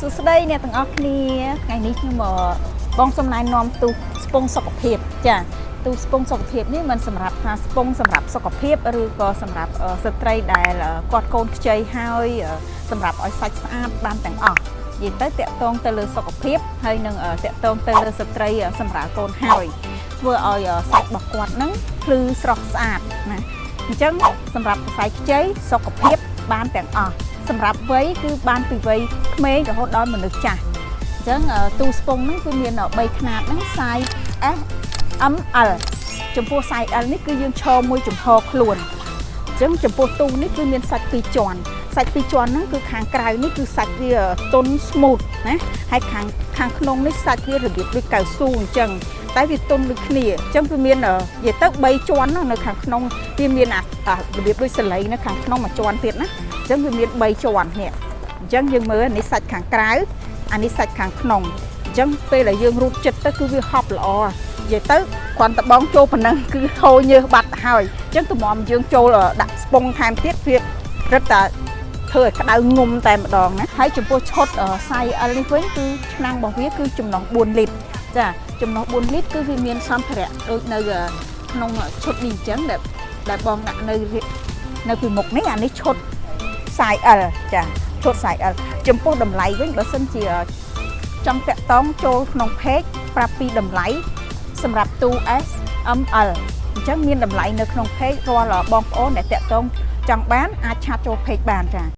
សួស្តីអ្នកទាំងអស់គ្នាថ្ងៃនេះខ្ញុំបងសំណែនាំទូស្ពងសុខភាពចាទូស្ពងសុខភាពនេះមិនសម្រាប់ថាស្ពងសម្រាប់សុខភាពឬក៏សម្រាប់ស្ត្រីដែលគាត់កូនខ្ចីហើយសម្រាប់ឲ្យសាច់ស្អាតបានទាំងអស់និយាយទៅតាក់ទងទៅលើសុខភាពហើយនឹងតាក់ទងទៅលើស្ត្រីសម្រាប់កូនហើយធ្វើឲ្យសាច់របស់គាត់ហ្នឹងភ្លឺស្រស់ស្អាតណាអញ្ចឹងសម្រាប់សរសៃខ្ចីសុខភាពបានទាំងអស់សម្រាប់វ័យគឺបានពីវ័យក្មេងរហូតដល់មនុស្សចាស់អញ្ចឹងទូស្ពងហ្នឹងគឺមាន3ខ្នាតហ្នឹង size S M L ចំពោះ size L នេះគឺយើងឈរមួយចំហខ្លួនអញ្ចឹងចំពោះទូនេះគឺមានសាច់ពីរជាន់សាច់ពីរជាន់ហ្នឹងគឺខាងក្រៅនេះគឺសាច់វាទន់ smooth ណាហើយខាងខាងក្នុងនេះសាច់វារបៀបដូចកៅស៊ូអញ្ចឹងតែវាទន់ដូចគ្នាអញ្ចឹងវាមាននិយាយទៅ3ជាន់នៅខាងក្នុងវាមានអារបៀបដូចសលៃនៅខាងក្នុងមួយជាន់ទៀតណាអញ្ចឹងវាមាន3ជាន់នេះអញ្ចឹងយើងមើលអានេះសាច់ខាងក្រៅអានេះសាច់ខាងក្នុងអញ្ចឹងពេលដែលយើងរូតចិត្តទៅគឺវាហប់ល្អនិយាយទៅគ្រាន់តែបងចូលប៉ុណ្ណឹងគឺហូរញើសបាត់ហើយអញ្ចឹងតម្រាំយើងចូលដាក់ស្ពងថែមទៀតវារឹតតែធ្វើឲ្យក្តៅងុំតែម្ដងណាហើយចំពោះឈុត size L នេះវិញគឺឆ្នាំងរបស់វាគឺចំណុះ4លីត្រចាចំណុះ4លីត្រគឺវាមានសម្ភារៈដូចនៅក្នុងឈុតនេះអញ្ចឹងដែលដែលបងដាក់នៅនៅពីមុខនេះអានេះឈុត size L ចាឈុត size L ចំពោះតម្លៃវិញបើសិនជាចង់តាក់តងចូលក្នុង page ប្រាប់ពីតម្លៃសម្រាប់ទូ S M L អញ្ចឹងមានតម្លៃនៅក្នុង page រាល់បងប្អូនដែលតាក់ទងចង់បានអាច chat ចូល page បានចា។